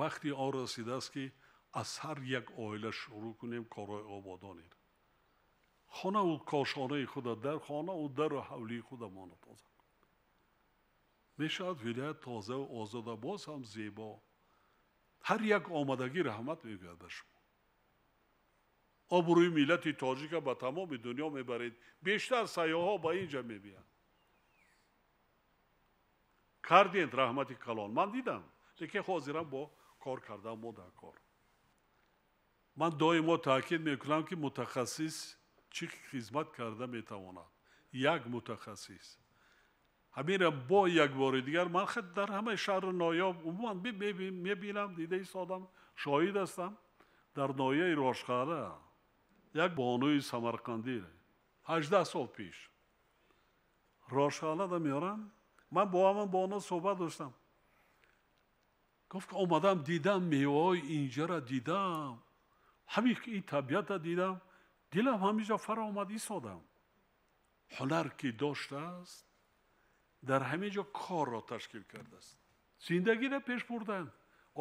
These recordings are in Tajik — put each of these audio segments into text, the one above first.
Вақти он расидааст, ки аз ҳар як оила шурӯъ кунем корҳои ободониро. Хонаву кошонаи худа, дар хонаву дару ҳавлии худамонро тоза кунем. Мешавад вилоят тозаву озода, боз ҳам зебо. Ҳар як омадагӣ раҳмат мегӯяд ба шумо. Обрӯи миллати тоҷика ба тамоми дунё мебаред. Бештар сайёҳҳо ба ин ҷа мебиёнд. Кардед, раҳмати калон, ман дидам, лекин ҳозирам бо кор кардан мо дар кор. Ман доимо таъкид мекунам, ки мутахассис чӣ хизмат карда метавонад. Як мутахассис ҳаминра бо як бори дигар ман дар ҳамаи шаҳру ноҳияҳо умуман мебинам, дида истодам, шоҳид ҳастам. Дар ноҳияи Рошқалъа як бонуи самарқандӣ 18 сол пеш Рошқалъада меорам. Ман бо ҳамон бону суҳбат доштам. Гуфт, ки омадам, дидам, меваҳои инҷара дидам, ҳамин ин табиата дидам, дилам ҳаминҷо фаро омад, истодам. Ҳунар ки доштааст, дар ҳамин ҷо корро ташкил кардааст, зиндагиро пеш бурдан,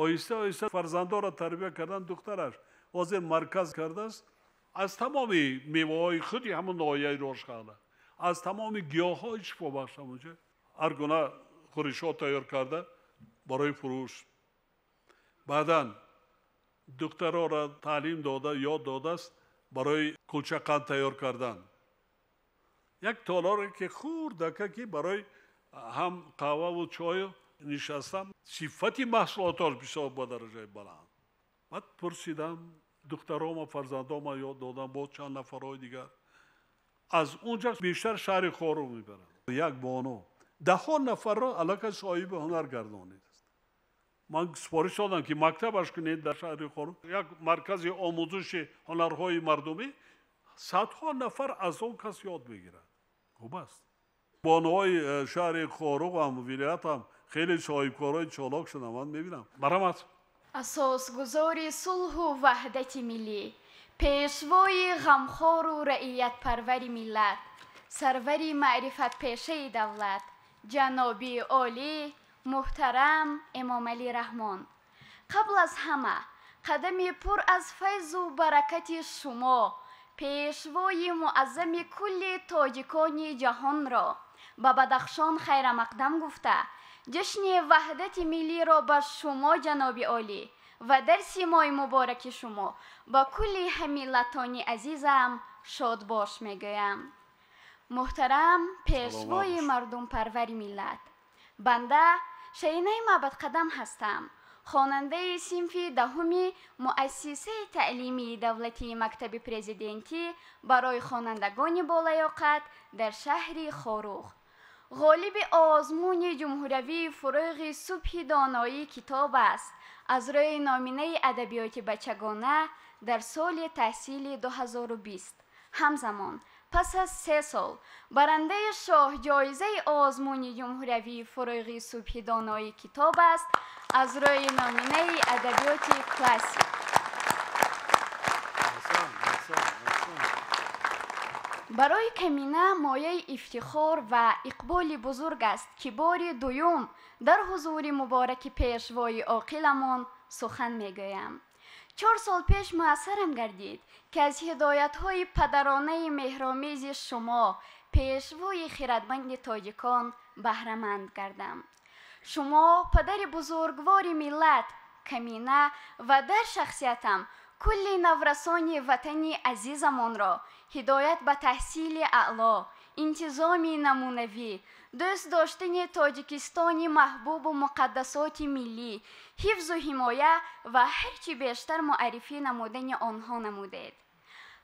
оҳиста оҳиста фарзандонро тарбия кардан. Духтараш ҳозир марказ кардааст, аз тамоми меваҳои худи ҳамон ноҳияи Рошқалъа, аз тамоми гиёҳҳои шифобахш ҳамонҷо ҳар гуна хӯришҳо тайёр карда барои фурӯш. Баъдан духтарора таълим дода, ёд додааст барои кулчақанд тайёр кардан. Як толоре ки хурдака, ки барои ҳам қаҳваву чою нишастам, сифати маҳсулотош бисёр ба дараҷаи баланд. Баъд пурсидам, духтарома, фарзандома ёд додам, боз чанд нафарҳои дигар. Аз он ҷа бештар шаҳри Хоруғ мебаранд. Як бону даҳҳо нафарро аллакай соҳиби ҳунар гардонидааст. Ман супориш додам, ки мактабаш кунед дар шаҳри Хоруғ, як маркази омӯзиши ҳунарҳои мардумӣ. Садҳо нафар аз он кас ёд мегирад. Хуб аст. Бонуҳои шаҳри Хоруғам, вилоятам хеле соҳибкорҳои чолок шудам, ман мебинам. Марҳамат. Асосгузори сулҳу ваҳдати миллӣ, пешвои ғамхору раиятпарвари миллат, сарвари маърифатпешаи давлат, ҷаноби олӣ муҳтарам Эмомалӣ Раҳмон, қабл аз ҳама қадами пур аз файзу баракати шумо, пешвои муаззами кулли тоҷикони ҷаҳонро ба Бадахшон хайрамақдам гуфта, ҷашни ваҳдати миллиро ба шумо, ҷаноби олӣ, ва дар симои мубораки шумо ба кулли ҳаммиллатони азизам шодбош мегӯям. Муҳтарам пешвои мардумпарвари миллат, банда Шаинаи Маъбадқадам ҳастам, хонандаи синфи 10-уми муассисаи таълимии давлатии мактаби президентӣ барои хонандагони болаёқат дар шаҳри Хоруғ, ғолиби озмуни ҷумҳуриявии «Фурӯғи субҳи доноӣ китоб аст» аз рӯи номинаи адабиёти бачагона дар соли таҳсили 2020. Ҳамзамон, пас аз 3 сол барандаи шоҳҷоизаи озмуни ҷумҳуриявии «Фурӯғи субҳи доноӣ китоб аст» аз рӯи номинаи адабиёти классик. Аҳсан, аҳсан, аҳсан. Барои камина мояи ифтихор ва иқболи бузург аст, ки бори дуюм дар ҳузури мубораки пешвои оқиламон сухан мегӯям. 4 сол пеш муяссарам гардид, ки аз ҳидоятҳои падаронаи меҳромези шумо, пешвои хиратманди тоҷикон, баҳраманд гардам. Шумо, падари бузургвори миллат, камина ва дар шахсиятам кулли наврасони ватани азизамонро ҳидоят ба таҳсили аъло, интизоми намунавӣ, дӯст доштани Тоҷикистони маҳбубу муқаддасоти миллӣ, ҳифзу ҳимоя ва ҳарчи бештар муаррифӣ намудани онҳо намудед.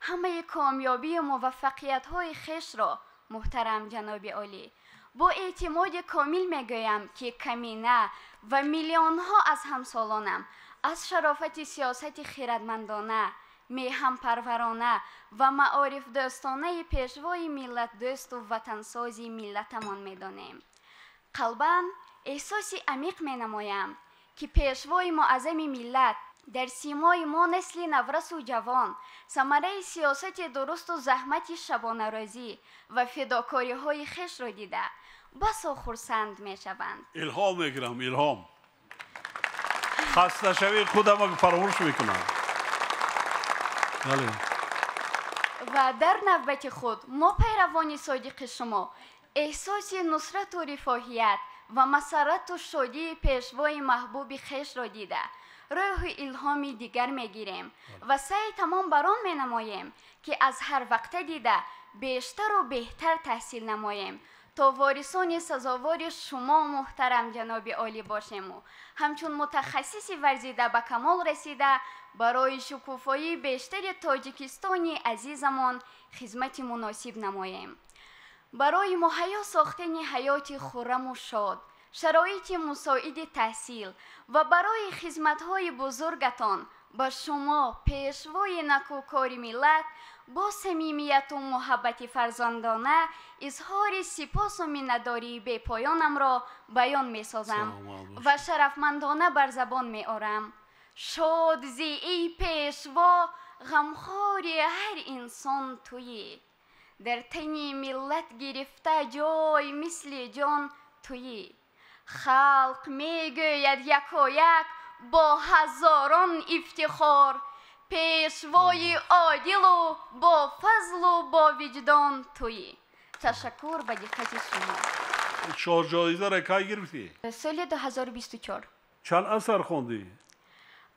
Ҳамаи комёбию муваффақиятҳои хешро, муҳтарам ҷаноби олӣ, бо эътимоди комил мегӯям, ки камина ва миллионҳо аз ҳамсолонам аз шарофати сиёсати хиратмандона, меҳанпарварона ва маорифдӯстонаи пешвои миллатдӯсту ватансози миллатамон медонем. Қалбан эҳсоси амиқ менамоям, ки пешвои муаззами миллат дар симои мо, насли наврасу ҷавон, самараи сиёсати дурусту заҳмати шабонарӯзӣ ва фидокориҳои хешро дида, басо хурсанд мешаванд. Илҳом мегирам, илҳом. Хасташавии худам фаромӯш мекунам. Бале. Ва дар навбати худ мо пайравони содиқи шумо эҳсоси нусрату рифоҳият ва масаррату шодии пешвои маҳбуби хешро дида рӯҳу илҳоми дигар мегирем ва саъи тамом бар он менамоем, ки аз ҳар вақта дида бештару беҳтар таҳсил намоем, то ворисони сазовори шумо муҳтарам ҷаноби олӣ бошему ҳамчун мутахассиси варзида ба камол расида барои шукуфоии бештари Тоҷикистони азизамон хизмати муносиб намоем. Барои муҳайё сохтани ҳаёти хурраму шод, шароити мусоиди таҳсил ва барои хизматҳои бузургатон ба шумо пешвои накӯкори миллат бо самимияту муҳаббати фарзандона изҳори сипосу миннатдории бепоёнамро баён месозам ва шарафмандона бар забон меорам. Шод зи эй пешво, ғамхори ҳар инсон туӣ, дар тани миллат гирифта ҷой мисли ҷон туӣ. Халқ мегӯяд якояк бо ҳазорон ифтихор, пешвои одилу бо фазлу бо виҷдон туӣ. Ташаккур ба диққати шумо. Чор ҷоизаро кай гирифтӣ? Соли 2024. Чанд асар хондӣ?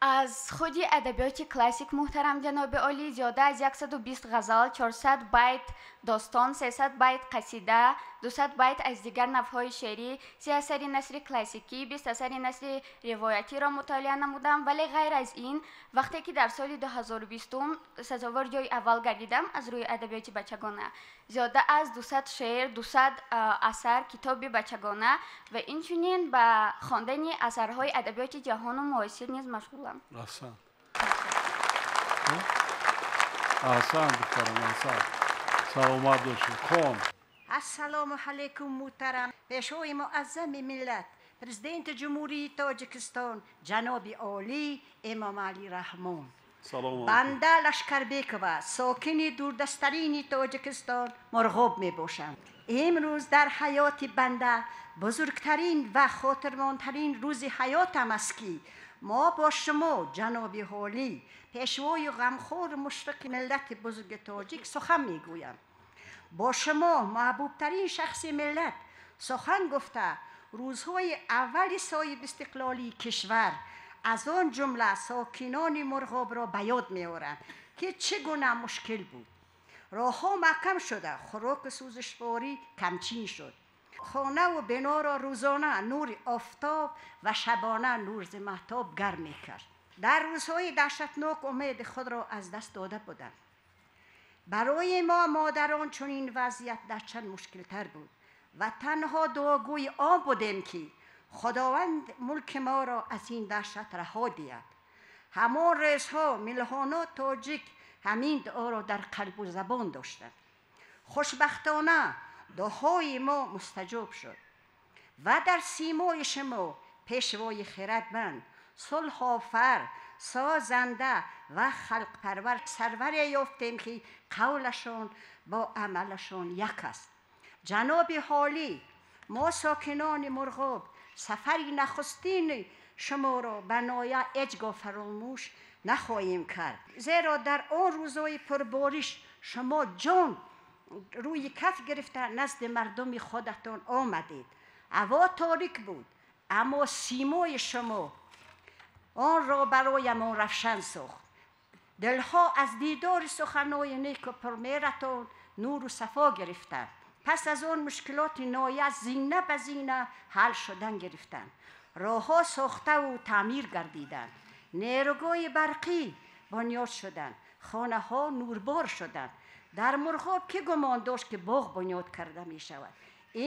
Аз худи адабиёти классик муҳтарам ҷаноби олӣ зиёда аз 120 ғазал, 400 байт достон, 300 байт қасида, 200 байт аз дигар навъҳои шеърӣ, 30 асари насри классикӣ, 20 асари насри ривоятиро мутолиа намудам. Вале ғайр аз ин, вақте ки дар соли 2020 сазовор ҷои аввал гардидам аз рӯи адабиёти бачагона, зиёда аз 200 шеър, 200 асар китоби бачагона ва инчунин ба хондани асарҳои адабиёти ҷаҳону муосир низ машғулам. Аҳсан. Аҳсан, духтарам, аҳсан. Саломат бошед. Хон. Ассалому алайкум, муҳтарам пешвои муаззами миллат, президенти Ҷумҳурии Тоҷикистон ҷаноби олӣ Эмомалӣ Раҳмон. Салом. Банда Лашкарбекова, сокини дурдасттарини Тоҷикистон Мурғоб мебошам. Имрӯз дар ҳаёти банда бузургтарин ва хотирмонтарин рӯзи ҳаётам аст, ки мо бо шумо ҷаноби олӣ, пешвои ғамхору мушфиқи миллати бузурги тоҷик сухан мегӯям. Бо шумо маҳбубтарин шахси миллат сухан гуфта, рӯзҳои аввали соҳибистиқлолии кишвар, аз он ҷумла сокинони Мурғобро ба ёд меорам, ки чӣ гуна мушкил буд. Роҳҳо маҳкам шуда, хӯроку сӯзишворӣ камчин шуд. Хонаву биноро рӯзона нури офтоб ва шабона нури маҳтоб гарм мекард. Дар рӯзҳои даҳшатнок умеди худро аз даст дода будам. Барои мо модарон чунин вазъият дар чанд мушкилтар буд ва танҳо дуогӯи он будем, ки Худованд мулки моро аз ин даҳшат раҳо диҳад. Ҳамон рӯзҳо миллионҳо тоҷик ҳамин дуоро дар қалбу забон доштанд. Хушбахтона дуоҳои мо мустаҷоб шуд ва дар симои шумо пешвои хирадманд, сулҳофар, созанда ва халқпарвар сарваре ёфтем, ки қавлашон бо амалашон як аст. Ҷаноби олӣ, мо сокинони Мурғоб сафари нахустини шуморо ба ноя ҳеҷ гоҳ фаромӯш нахоҳем кард, зеро дар он рӯзҳои пурбориш шумо ҷон рӯи каф гирифта назди мардуми худатон омадед. Ҳаво торик буд, аммо симои шумо онро бароямон равшан сохт. Дилҳо аз дидори суханои неку пурмеҳратон нуру сафо гирифтанд. Пас аз он мушкилоти ноя зина ба зина ҳал шудан гирифтанд. Роҳҳо сохтаву таъмир гардиданд, нерӯгоҳи барқӣ бунёд шуданд, хонаҳо нурбор шуданд. Дар Мурғоб кӣ гумон дошт, ки боғ бунёд карда мешавад?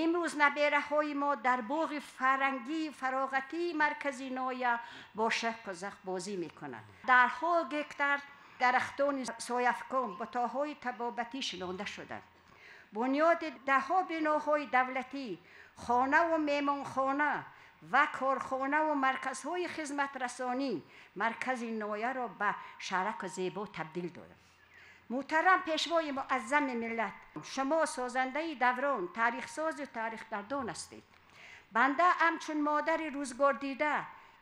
Имрӯз набераҳои мо дар боғи фарангии фароғатии маркази ноя бо шавқу завқ бозӣ мекунанд. Даҳҳо гектар дарахтони сояфкон, бутоҳои табобатӣ шинонда шуданд. Бунёди даҳҳо биноҳои давлатӣ, хонаву меҳмонхона ва корхонаву марказҳои хизматрасонӣ маркази нояро ба шаҳраку зебо табдил доданд. Муҳтарам пешвои муаззами миллат, шумо созандаи даврон, таърихсозу таърихгардон ҳастед. Банда ҳамчун модари рӯзгордида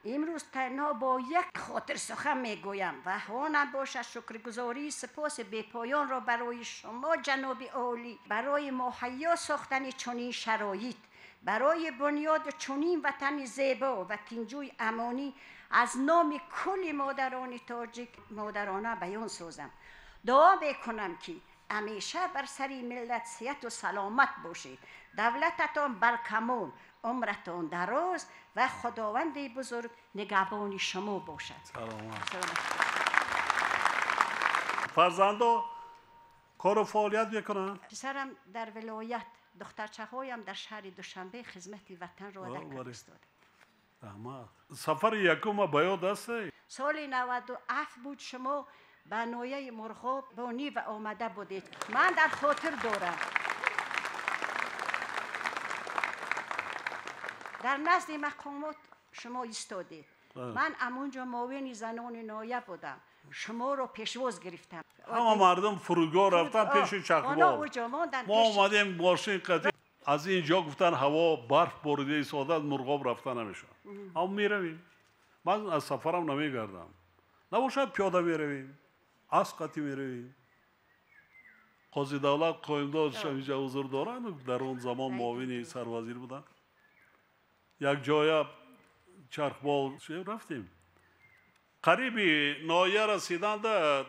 Имрӯз танҳо бо як хотир сухан мегӯям ва ҳонам бошад шукргузории сипоси бепоёнро барои шумо ҷаноби олӣ, барои муҳайё сохтани чунин шароит, барои бунёди чунин ватани зебо ва тинҷуи амонӣ аз номи кулли модарони тоҷик модарона баён созам. Дуо мекунам ки ҳамеша бар сари миллат сиҳату саломат бошед, давлататон баркамол, умратон дароз ва худованди бузург нигаҳбони шумо бошад. Саломат. Фарзандо кору фаъолият мекунанд? Писарам дар вилоят, духтарчаҳоям дар шаҳри Душанбе хизмати ватанро ада карда истода. Раҳмат. Сафари якума ба ёд аст? Соли 97 буд, шумо ба ноҳияи Мурғоб бо Нива омада будед. Ман дар хотир дорам. Дар назди мақомот шумо истодед. Ман амонҷо муовини занони ноҳия будам. Шуморо пешвоз гирифтам. Ҳама мардум фурудгоҳ рафтан пеши чахбор. Мо омадем мошин қатӣ. Аз ин ҷо гуфтан ҳаво барф борида истодааст, Мурғоб рафта намешавад. Аммо меравем. Ман аз сафарам намегардам. Набошад пиёда меравем, асп қатӣ меравем. Қози давлат Қоимдод инҷа ҳузур доранд, дар он замон муовини сарвазир буданд. Як ҷоя чархбол рафтем. Қариби ноҳия расиданда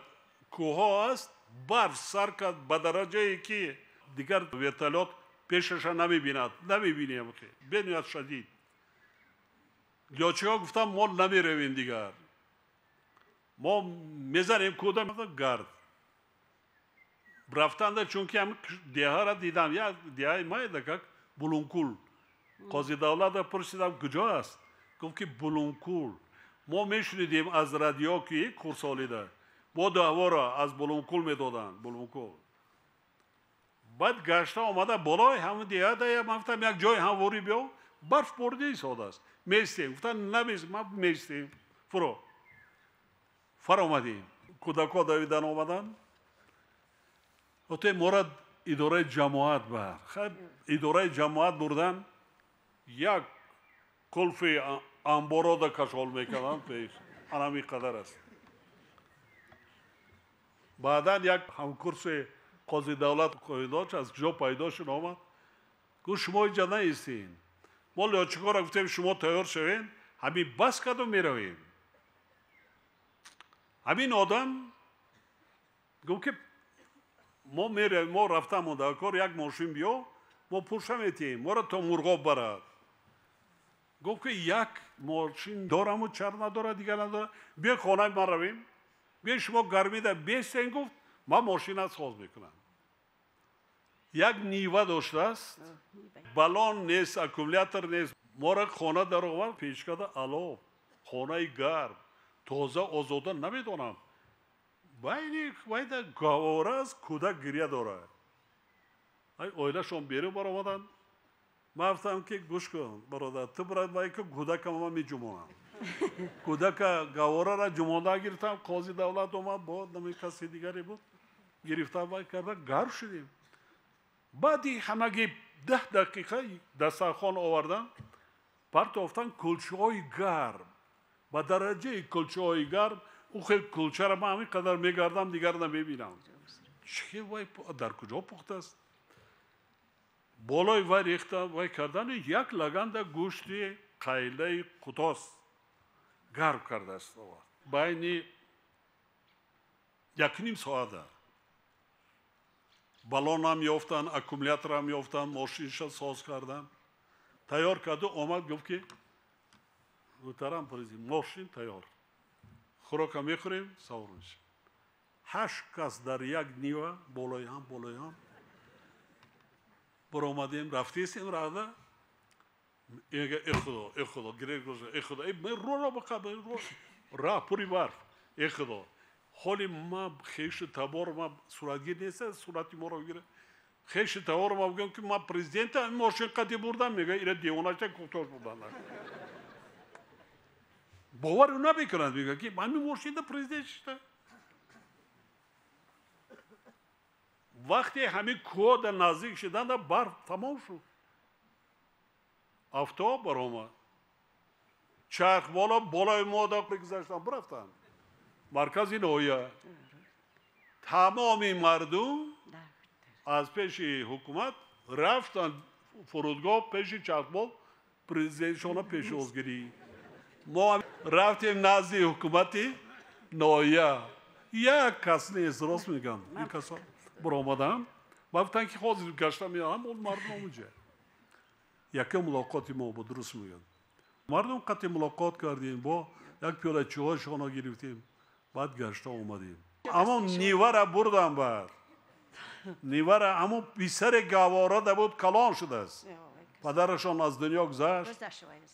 кӯҳҳо аст, барф сар кард ба дараҷае ки дигар вертолёт пешаша намебинад, намебинем, бениҳоят шадид. Лётчикҳо гуфтанд мо намеравем дигар, мо мезанем кӯда гард. Рафтанда чунки ҳам деҳаро дидам, як деҳаи майда как Булункул. Қози давлатро пурсидам куҷо аст? Гуфт ки Булункул. Мо мешунидем аз радио ки курсолида бо даъворо аз Булункул медоданд, Булункул. Баъд гашта омада болои ҳамон деҳа, ман гуфтам як ҷои ҳамворӣ биё, барф борида истодааст, меистем. Гуфтанд намеистем, ман меистем. Фуро фаромадем, кӯдакҳо давидан омаданд. Оте мора идораи ҷамоат бар. Хайр, идораи ҷамоат бурдан, як кулфи амборода кашол мекарданд пеш, анами қадар аст. Баъдан як ҳамкурси қози давлат Қоимдод аз куҷо пайдо шуд омад, гуфт шумо инҷа наистед, мо лётчикҳоро гуфтем шумо тайёр шавед, ҳамин бас карду меравем. Ҳамин одам гуфт ки мо меравем, мо рафтам дар кор, як мошин биё, мо пулша метиҳем, моро то Мурғоб барад. Гуфт ки як мошин дораму чар надорад, дигар надорад, биё хонаи ман равем, биё шумо гармида бестен, гуфт ман мошина соз мекунам. Як Нива доштааст, балон нест, аккумулятор нест. Моро хона даровард, печкада алов, хонаи гарм, тоза озода намедонам. Байни вайда гаҳвора аст, кӯдак гиря дорад. Ай оилашон берун баромаданд. Ман гуфтам ки гӯш кун бародар, ту брат вай ки кӯдакам ман меҷумонам. Кӯдака гаҳвораро ҷумонда гирифтам, қози давлат омад, бо нами каси дигаре буд, гирифтам вай карда, гарм шудем. Баъди ҳамаги 10 дақиқа дастархон овардан, партофтан кулчаҳои гарм, ба дараҷаи кулчаҳои гарм, ӯ хел кулчаро ман ҳамин қадар мегардам, дигар намебинам. Чӣ вай дар куҷо пухтааст? Болои вай рехта вай кардани як лаганда гӯшти қайлаи қутос гарм кардааст. Байни 1.5 соата балонам ёфтан, аккумуляторам ёфтан, мошинша соз кардан, тайёр карду омад, гуфт ки муҳтарам президент, мошин тайёр, хӯрока мехӯрем, савор мешавем. 8 кас дар як Нива болои ҳам, болои ҳам баромадем, рафтесем рада. Мега э худо, э худо, гирек гуза, э худо, э роро бақаб, ра пури барф, э худо. Ҳоли ма хешу табор ма суратгир нест, сурати моро гира. Хешу табор ма бигӯям ки ма президента мошин қади бурдам, мега ира девонача кӯтош бурдан. Бовар намекунад, мега ки ҳамин мошинда президент шишта. Вақте ҳамин кӯҳ дар наздик шуданда барф тамом шуд. Авто баромад. Чарх боло болои мо гузаштан бирафтанд. Маркази ноҳия. Тамоми мардум аз пеши ҳукумат рафтанд фурудгоҳ пеши чархбол президентшона пешвозгирӣ. Мо рафтем назди ҳукумати ноҳия. Як кас нест, рост мегӯям. Ин касо баромаданд ва гуфтанд ки ҳозир гашта меоям, он мардум онҷа. Якум мулоқоти мо буд, дуруст мегӯям. Мардум қатъи мулоқот кардем, бо як пиёла чойшона гирифтем, баъд гашта омадем. Аммо Нивара бурдам баъд. Нивара аммо писари гаҳвора буд, калон шудааст. Падарашон аз дунё гузашт.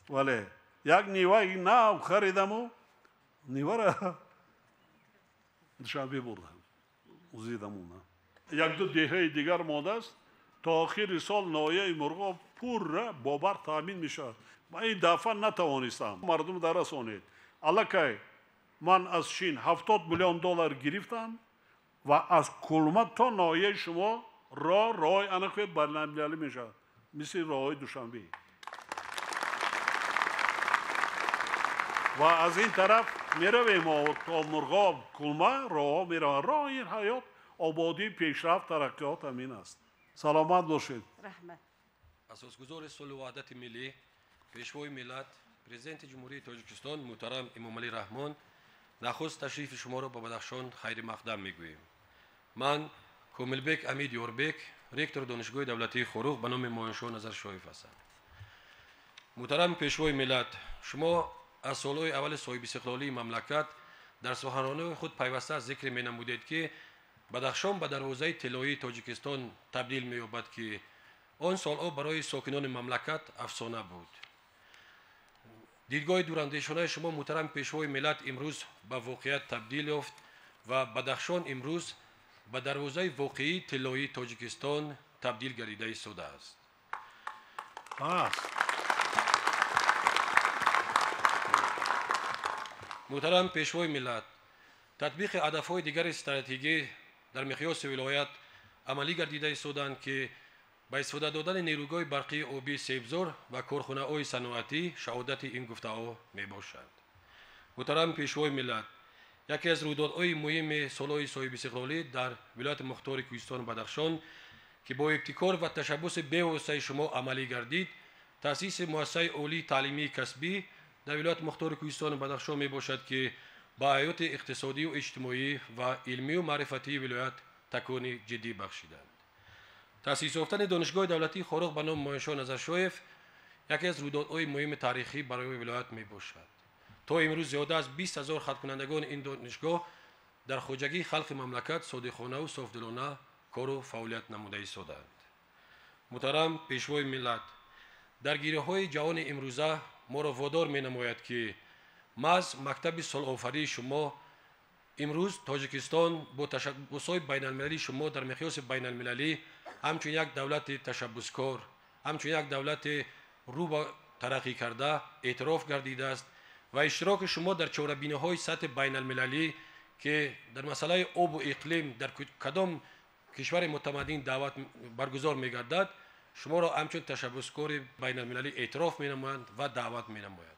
Вале як Ниваи нав харидаму Нивара Душанбе бурдам. Узидам уна. Як ду деҳаи дигар мондааст. То охири сол ноҳияи Мурғоб пурра бо барқ таъмин мешавад. Ман ин дафъа натавонистам. Мардум дарасонед. Аллакай ман аз Чин 70 миллион доллар гирифтам ва аз Кулма то ноҳияи шумо роҳи анақи байналмилалӣ мешавад, мисли роҳҳои Душанбе. Ва аз ин тараф меравем то Мурғоб, Кулма роҳҳо мераванд. Роҳи ҳаёт, ободӣ, пешрафт, тараққиёт ҳамин аст. Саломат бошед. Раҳмат. Асосгузори сулҳу ваҳдати миллӣ, пешвои миллат, президенти Ҷумҳурии Тоҷикистон муҳтарам Эмомалӣ Раҳмон, нахуст ташрифи шуморо ба Бадахшон хайри мақдам мегӯем. Ман Комилбек Амид Ёрбек, ректори Донишгоҳи давлатии Хоруғ ба номи Моиншоҳ Назаршоев ҳастам. Муҳтарам пешвои миллат, шумо аз солҳои аввали соҳибистиқлолии мамлакат дар суханрониҳои худ пайваста зикр менамудед, ки Бадахшон ба дарвозаи тиллоии Тоҷикистон табдил меёбад, ки он солҳо барои сокинони мамлакат афсона буд. Дидгоҳи дурандешонаи шумо, муҳтарам пешвои миллат, имрӯз ба воқеият табдил ёфт ва Бадахшон имрӯз ба дарвозаи воқеии тиллоии Тоҷикистон табдил гардида истодааст. Муҳтарам пешвои миллат, татбиқи ҳадафҳои дигари стратегӣ дар миқёси вилоят амалӣ гардида истоданд, ки ба истифода додани нерӯгоҳи барқии обии Себзор ва корхонаҳои саноатӣ шаҳодати ин гуфтаҳо мебошанд. Муҳтарам пешвои миллат, яке аз рӯйдодҳои муҳими солҳои соҳибистиқлолӣ дар вилояти мухтори Кӯҳистону Бадахшон, ки бо ибтикор ва ташаббуси бевоситаи шумо амалӣ гардид, таъсиси муассисаи олии таълимии касбӣ дар вилояти мухтори Кӯҳистону Бадахшон мебошад, ки ба ҳаёти иқтисодию иҷтимоӣ ва илмию маърифатии вилоят такони ҷиддӣ бахшиданд. Таъсис ёфтани Донишгоҳи давлатии Хоруғ ба номи Моиншоҳ Назаршоев яке аз рӯйдодҳои муҳими таърихӣ барои вилоят мебошад. То имрӯз зиёда аз 20 000 хаткунандагони ин донишгоҳ дар хоҷагии халқи мамлакат содиқонаву софдилона кору фаъолият намуда истодаанд. Муҳтарам пешвои миллат, даргириҳои ҷаҳони имрӯза моро водор менамояд, ки маҳз мактаби сулҳофарии шумо имрӯз Тоҷикистон бо ташаббусҳои байналмилалии шумо дар миқёси байналмилалӣ ҳамчун як давлати ташаббускор, ҳамчун як давлати рӯ ба тараққӣ карда эътироф гардидааст ва иштироки шумо дар чорабиниҳои сатҳи байналмилалӣ, ки дар масъалаи обу иқлим дар кадом кишвари мутамаддин даъват баргузор мегардад, шуморо ҳамчун ташаббускори байналмилалӣ эътироф менамоянд ва даъват менамоянд.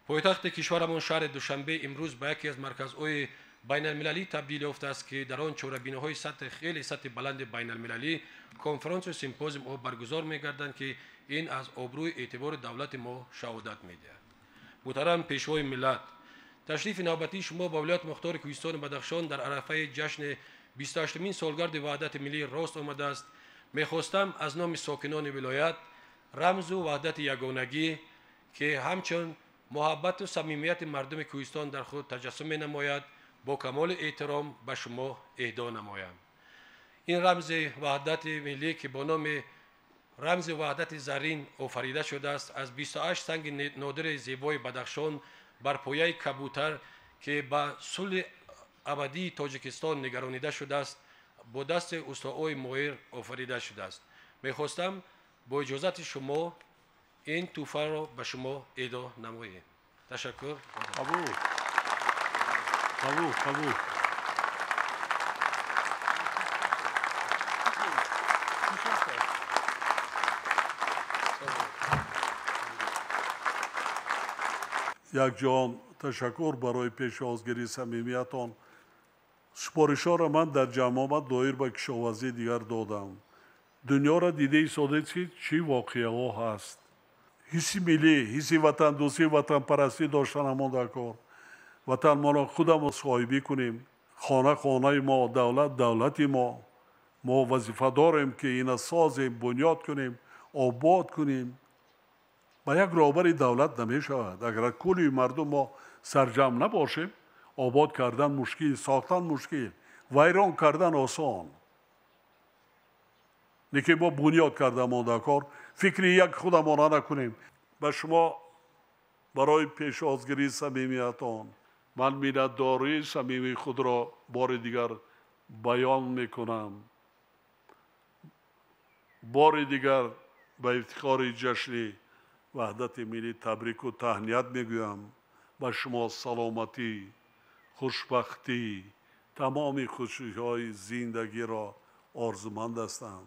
Пойтахти кишварамон шаҳри Душанбе имрӯз ба яке аз марказҳои байналмилалӣ табдил ёфтааст, ки дар он чорабиниҳои сатҳи хеле сатҳи баланди байналмилалӣ, конференсию симпозиумҳо баргузор мегарданд, ки ин аз обрӯи эътибори давлати мо шаҳодат медиҳад. Муҳтарам пешвои миллат, ташрифи навбатии шумо ба вилояти мухтори Кӯҳистону Бадахшон дар арафаи ҷашни 28-умин солгарди ваҳдати миллӣ рост омадааст. Мехостам аз номи сокинони вилоят рамзу ваҳдати ягонагӣ, ки ҳамчун муҳаббату самимияти мардуми Кӯҳистон дар худ таҷассум менамояд, бо камоли эҳтиром ба шумо эҳдо намоям. Ин рамзи ваҳдати миллӣ, ки бо номи рамзи ваҳдати заррин офарида шудааст, аз 28 санги нодири зебои Бадахшон бар пояи кабутар, ки ба сулҳи абадии Тоҷикистон нигаронида шудааст, бо дасти устоҳои моҳир офарида шудааст. Мехостам бо иҷозати шумо ин тӯҳфаро ба шумо эҳдо намоем. Ташаккур. Қабул. Қабул, қабул. Як ҷаҳон ташаккур барои пешвозгирии самимиятон. Супоришҳоро ман дар ҷамъомад доир ба кишоварзии дигар додам. Дунёро дида истодед, ки чӣ воқеаҳо ҳаст. Ҳисси миллӣ, ҳисси ватандӯстӣ, ватанпарастӣ доштан ҳамон дар кор. Ватанмонро худамон соҳибӣ кунем. Хона хонаи мо, давлат давлати мо. Мо вазифа дорем, ки ина созем, бунёд кунем, обод кунем. Ба як роҳбари давлат намешавад. Агар кулли мардум мо сарҷамъ набошем, обод кардан мушкил, сохтан мушкил, вайрон кардан осон. Лекин мо бунёд карда дар кор, фикри як худамона накунем. Ба шумо барои пешвозгирии самимиятон ман миннатдории самимии худро бори дигар баён мекунам. Бори дигар ба ифтихори ҷашни ваҳдати миллӣ табрику таҳният мегӯям. Ба шумо саломатӣ, хушбахтӣ, тамоми хушиҳои зиндагиро орзуманд ҳастам.